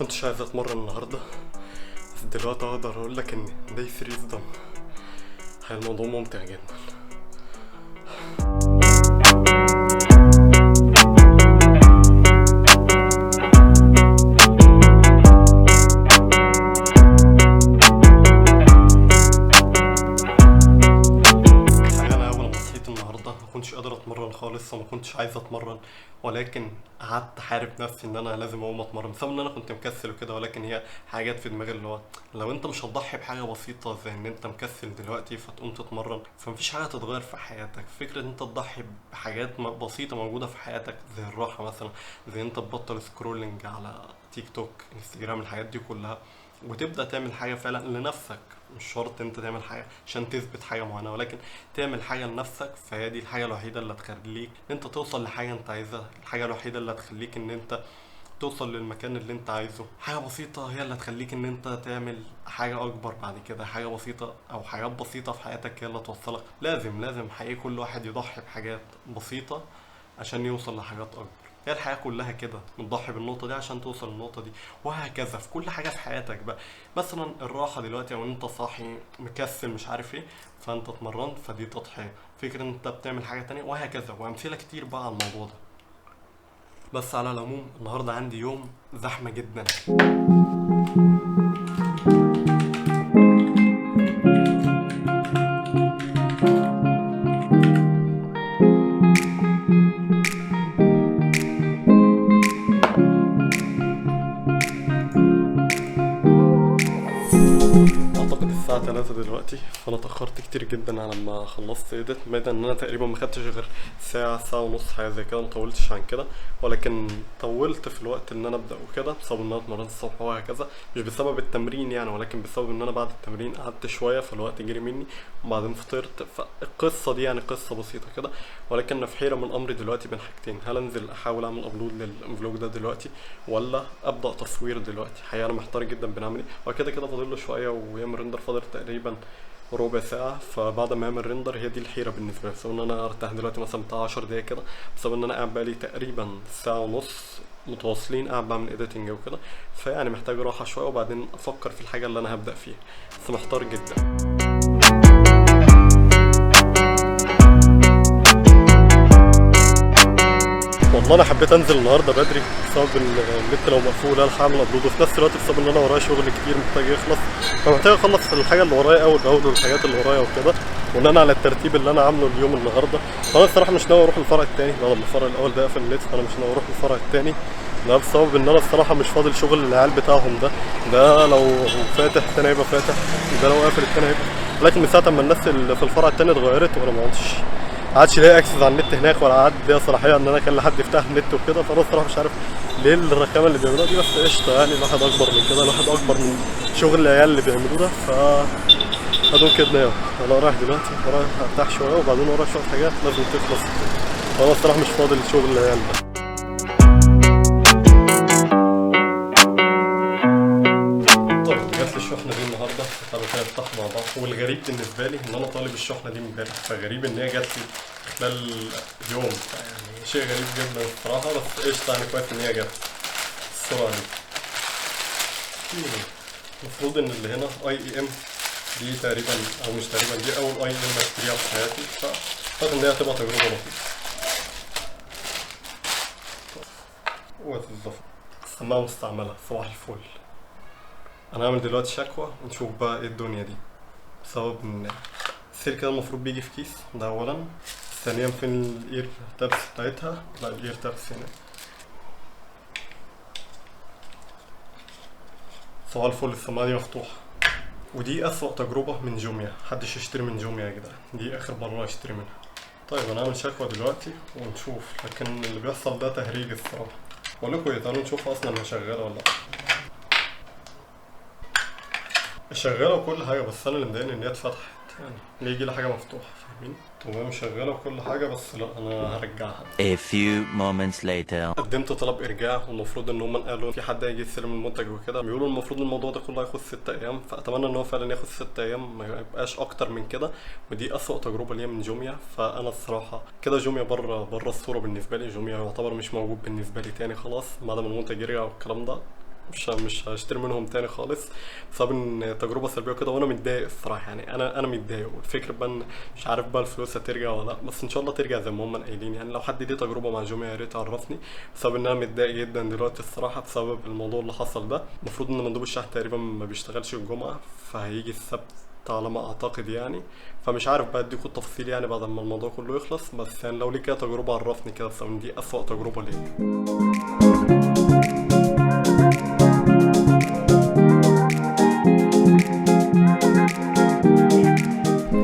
كنتش عايز اتمرن النهارده، بس دلوقتي اقدر اقول لك ان day 3 done. الموضوع ممتع جدا. انا اول ما صحيت النهارده ما كنتش قادر اتمرن خالص وما كنتش عايز اتمرن، ولكن قعدت احارب نفسي ان انا لازم اقوم اتمرن بسبب ان انا كنت مكسل وكده. ولكن هي حاجات في دماغي اللي هو لو انت مش هتضحي بحاجة بسيطة زي ان انت مكسل دلوقتي فتقوم تتمرن، فمفيش حاجة تتغير في حياتك. فكرة ان انت تضحي بحاجات بسيطة موجودة في حياتك زي الراحة مثلا، زي انت تبطل scrolling على تيك توك، انستجرام، الحاجات دي كلها، وتبدا تعمل حاجة فعلا لنفسك. مش شرط انت تعمل حاجة عشان تثبت حاجة معينة، ولكن تعمل حاجة لنفسك. فهي دي الحاجة الوحيدة اللي هتخليك ان انت توصل لحاجة انت عايزها، الحاجة الوحيدة اللي هتخليك ان انت توصل للمكان اللي انت عايزه. حاجة بسيطة هي اللي هتخليك ان انت تعمل حاجة اكبر بعد كده. حاجة بسيطة او حاجات بسيطة في حياتك هي اللي هتوصلك. لازم حقيقي كل واحد يضحي بحاجات بسيطة عشان يوصل لحاجات اكبر. هي الحياة كلها كده، بتضحي بالنقطة دي عشان توصل للنقطة دي، وهكذا في كل حاجة في حياتك بقى. مثلا الراحة دلوقتي، او ان انت صاحي مكسل مش عارف ايه، فانت اتمرنت، فدي تضحية. فكرة ان انت بتعمل حاجة تانية، وهكذا، وامثلة كتير بقى على الموضوع ده. بس على العموم النهاردة عندي يوم زحمة جدا. اعتقد الساعة 3 دلوقتي، فانا اتأخرت كتير جدا على ما خلصت edit، بعيدا ان انا تقريبا ما خدتش غير ساعة، ساعة ونص، حاجة زي كده، ما طولتش عن كده، ولكن طولت في الوقت ان انا ابدأ وكده بسبب ان انا اتمرنت الصبح وهكذا، مش بسبب التمرين يعني، ولكن بسبب ان انا بعد التمرين قعدت شوية فالوقت جري مني، وبعدين فطرت. فالقصة دي يعني قصة بسيطة كده، ولكن انا في حيرة من امري دلوقتي بين حاجتين: هل انزل احاول اعمل upload لل vlog ده دلوقتي، ولا ابدأ تصوير دلوقتي؟ حقيقة انا محتار جدا بين اعمل ايه. وكده كده فاضل له شوية ويعمل render، فاضل تقريبا ربع ساعة، فبعد ما يعمل render هي دي الحيرة بالنسبة لي، بسبب ان انا ارتاح دلوقتي مثلا بتاع 10 دقايق كده، بسبب ان انا قاعد بقالي تقريبا ساعة ونص متواصلين قاعد بعمل editing وكده، فيعني محتاج راحة شوية وبعدين افكر في الحاجة اللي انا هبدأ فيها، بس محتار جدا. والله انا حبيت انزل النهارده بدري بسبب النت لو مقفول الحق اعمل upload، وفي نفس الوقت بسبب ان انا ورايا شغل كتير محتاج يخلص، فمحتاج اخلص الحاجة اللي ورايا اول باول والحاجات اللي ورايا وكده، وان انا على الترتيب اللي انا عامله اليوم النهارده. فانا الصراحة مش ناوي اروح الفرع الثاني بعد ما الفرع الاول ده قفل النت، فانا مش ناوي اروح الفرع الثاني ده بسبب ان انا الصراحة مش فاضل شغل العيال بتاعهم ده، ده لو فاتح الثاني هيبقى فاتح، ده لو قافل الثاني هيبقى. لكن من ساعة ما الناس اللي في الفرع الثاني اتغيرت وانا ما عادش ليا access على النت هناك، ولا عاد ليا صلاحية ان انا اخلي حد يفتح النت وكده. فانا الصراحة مش عارف ليه الرخامه اللي بيعملوها دي، بس قشطه يعني، الواحد اكبر من كده، الواحد اكبر من شغل العيال اللي بيعملوه ده. ف هدول كده ناوي انا رايح دلوقتي، رايح ارتاح شوية وبعدين ورايا شوية حاجات لازم تخلص، فانا الصراحة مش فاضي لشغل العيال ده. طيب جات لي الشحنة دي النهارده، تعالوا كده نفتح مع بعض. والغريب بالنسبة لي ان انا طالب الشحنة دي امبارح، فغريب ان هي جات لي خلال يوم، يعني شيء غريب جدا الصراحة، بس قشطه يعني كويس ان هي جت السرعة دي. المفروض ان اللي هنا IEM دي تقريبا، او مش تقريبا، دي اول IEM اشتريها في حياتي، فاعتقد ان هي هتبقى تجربه لطيفة. قوة الظفر، السماعة مستعملة، صباح الفل. انا هعمل دلوقتي شكوى ونشوف بقى ايه الدنيا دي، بسبب ان السلك ده المفروض بيجي في كيس، ده اولا. ثانيا فين ال ear tips بتاعتها؟ لا ال ear tips هنا. صباح الفل، السماعة دي مفتوحة. ودي اسوأ تجربة من جوميا، محدش يشتري من جوميا يا جدعان، دي اخر مرة اشتري منها. طيب انا هعمل شكوى دلوقتي ونشوف، لكن اللي بيحصل ده تهريج الصراحة. بقول لكم ايه، تعالوا نشوف اصلا هي شغالة ولا لا. شغالة وكل حاجة، بس انا اللي مضايقني ان هي اتفتحت، يعني ليه يجي لي حاجة مفتوحة، فاهمين؟ تمام شغالة وكل حاجة، بس لا انا هرجعها. A few moments later. قدمت طلب ارجاع، والمفروض ان هم قالوا في حد هيجي يستلم المنتج وكده، بيقولوا المفروض الموضوع ده كله هياخد 6 ايام، فاتمنى ان هو فعلا ياخد 6 ايام ما يبقاش اكتر من كده. ودي اسوأ تجربه ليا من جوميا، فانا الصراحة كده جوميا بره الصورة بالنسبة لي، جوميا يعتبر مش موجود بالنسبة لي تاني خلاص بعد ما المنتج يرجع والكلام ده. مش هشتري منهم تاني خالص، بسبب ان تجربه سلبية كده، وانا متضايق الصراحة. يعني انا متضايق، والفكرة بقى ان مش عارف بقى الفلوس هترجع ولا لا، بس ان شاء الله ترجع زي ما هم قايلين. يعني لو حد ليه تجربه مع جوميا يا ريت يعرفني، بسبب ان انا متضايق جدا دلوقتي الصراحة بسبب الموضوع اللي حصل ده. المفروض ان مندوب الشحن تقريبا ما بيشتغلش الجمعة، فهيجي السبت على ما اعتقد يعني، فمش عارف بقى اديكوا التفاصيل يعني بعد ما الموضوع كله يخلص. بس يعني لو ليك كده تجربه عرفني كده، بسبب ان دي اسوأ تجربه ليا.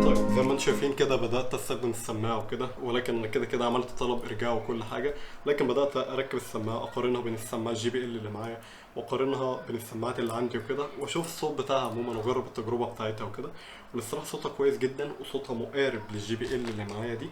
طيب زي ما انتم شايفين كده بدات استخدم السماعة وكده، ولكن انا كده كده عملت طلب ارجاع وكل حاجة، لكن بدات اركب السماعة، اقارنها بين السماعة ال JBL اللي معايا واقارنها بين السماعات اللي عندي وكده، واشوف الصوت بتاعها عموما واجرب التجربة بتاعتها وكده. والصراحة صوتها كويس جدا، وصوتها مقارب لل JBL اللي معايا دي،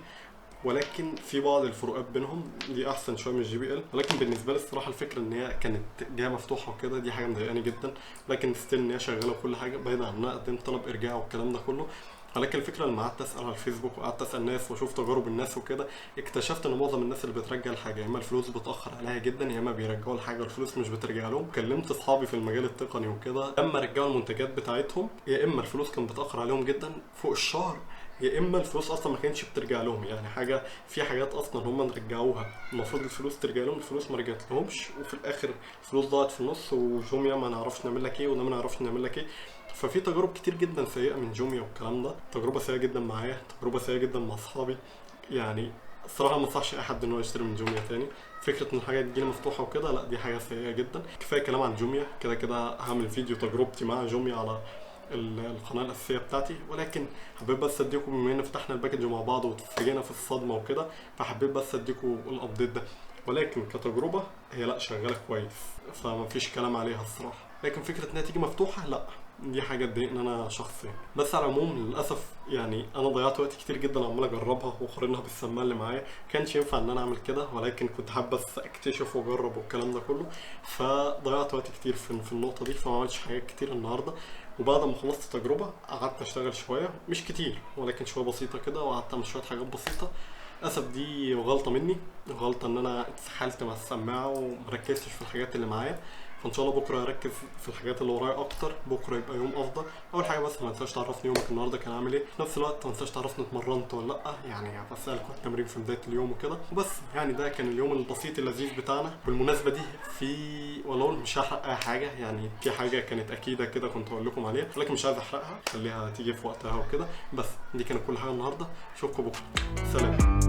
ولكن في بعض الفروقات بينهم، دي احسن شوية من ال JBL. ولكن بالنسبة لي الصراحة الفكرة ان هي كانت جاية مفتوحة وكده، دي حاجة مضايقاني جدا، لكن still ان هي شغالة وكل حاجة، بعيد عن ان انا قدمت طلب ارجاع والكلام ده كله. ولكن الفكرة لما قعدت اسال على الفيسبوك وقعدت اسال ناس واشوف تجارب الناس وكده، اكتشفت ان معظم الناس اللي بترجع الحاجة يا اما الفلوس بتاخر عليها جدا، يا اما بيرجعوا الحاجة والفلوس مش بترجع لهم. كلمت اصحابي في المجال التقني وكده، لما رجعوا المنتجات بتاعتهم يا اما الفلوس كانت بتاخر عليهم جدا فوق الشهر، يا اما الفلوس اصلا ما كانتش بترجع لهم. يعني حاجة في حاجات اصلا هم رجعوها المفروض الفلوس ترجع لهم، الفلوس ما رجعت لهمش، وفي الاخر الفلوس ضاعت في النص، وجوميا ما نعرفش نعمل لك ايه وده ما نعرفش نعمل لك ايه. ففي تجارب كتير جدا سيئه من جوميا والكلام ده، تجربه سيئه جدا معايا، تجربه سيئه جدا مع اصحابي. يعني الصراحة ما انصحش اي حد ان هو يشتري من جوميا تاني. فكرة ان الحاجة تجيلي مفتوحة وكده لا، دي حاجة سيئه جدا. كفاية كلام عن جوميا، كده كده هعمل فيديو تجربتي مع جوميا على القناة الاساسية بتاعتي، ولكن حبيت بس اديكم بما ان فتحنا ال package مع بعض واتفاجئنا في الصدمة وكده، فحبيت بس اديكم ال update ده. ولكن كتجربة هي لا شغالة كويس، فما فيش كلام عليها الصراحة. لكن فكرة انها تيجي مفتوحة لا، دي حاجة تضايقني انا شخصيا. بس على العموم للاسف يعني انا ضيعت وقت كتير جدا عمال اجربها واقارنها بالسماعه اللي معايا، كانش ينفع ان انا اعمل كده، ولكن كنت حابب بس اكتشف واجرب والكلام ده كله، فضيعت وقت كتير في النقطة دي، فما عملتش حاجات كتير النهارده. وبعد ما خلصت التجربة قعدت اشتغل شوية، مش كتير ولكن شوية بسيطة كده، وقعدت اعمل شوية حاجات بسيطة. للاسف دي غلطه مني، غلطه ان انا اتسحلت مع السماعة ومركزتش في الحاجات اللي معايا. فان شاء الله بكره اركز في الحاجات اللي ورايا اكتر، بكره يبقى يوم افضل. اول حاجة بس ما تنساش تعرفني يومك النهارده كان عامل ايه، في نفس الوقت ما تنساش تعرفني اتمرنت ولا لا، يعني بسالكم التمرين في بداية اليوم وكده. وبس يعني ده كان اليوم البسيط اللذيذ بتاعنا. بالمناسبة دي في ولو مش هحرق اي حاجة، يعني في حاجة كانت اكيدة كده كنت هقول لكم عليها، ولكن مش عايز احرقها، خليها تيجي في وقتها وكده. بس دي كانت كل حاجة النهارده، اشوفكم بكره، سلام.